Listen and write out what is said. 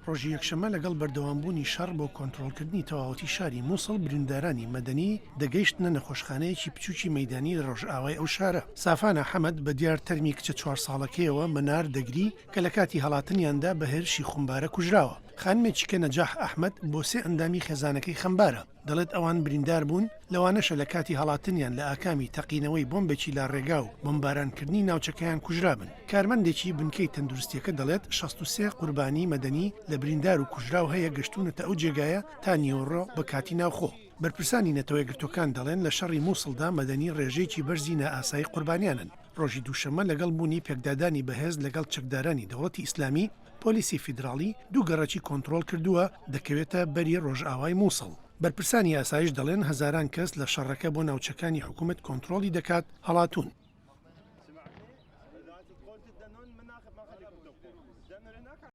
ڕۆژی یەکشەممە لەگەڵ بەردەوامبوونی شەڕ بۆ کۆنترۆڵکردنی تەواوەتی شاری موسڵ، بریندارانی مەدەنی دەگەیشتنە نەخۆشخانەیەکی بچووکی مەیدانی لە ڕۆژئاوای ئەو شارە. سافانا حەمەد بە دیار تەرمی کچە چوار ساڵەکەیەوە مەنار دەگری کە لە کاتی هەڵاتنیاندا بە هێرشی خومبارە کوژراوە. خانمێکی کە نەجاح ئەحمەد بۆ سێ ئەندامی خێزانەکەی خەمبارە. دەڵێت ئەوان بریندار بوون، لەوانەشە لە کاتی هەڵاتنیان لە ئاکامی تەقینەوەی بۆمبێکی لاڕێگا و بۆمبارانکردنی ناوچەکەیان کوژرابن. کارمەندێکی بنکەی تەندروستییەکە دەڵێت 63 قوربانیی مەدەنی لە بریندار و کوژراو هەیە گەشتوونەتە ئەو جێگایە تا نیوەڕۆ بە کاتی ناوخۆ. بەرپرسانی نەتەوەیەکگرتووەکان دەڵێن لە شەڕی موسڵدا مەدەنی ڕێژەیەکی بەرزی نائاسایی قوربانیانن. ڕۆژی دووشەممە لەگەڵ بوونی پێکدادانی بەهێز لەگەڵ چەکدارانی دەوڵەتی ئیسلامی، پۆلیسی فیدراڵی دوو گەڕەکی کۆنتڕۆڵ کردووە دەکەوێتە بەری ڕۆژئاوای موسڵ. بەرپرسانی ئاسایش دەڵێن هەزاران کەس لە شەڕەکە بۆ ناوچەکانی حکومەت کۆنتڕۆڵی دەکات هەڵاتوون.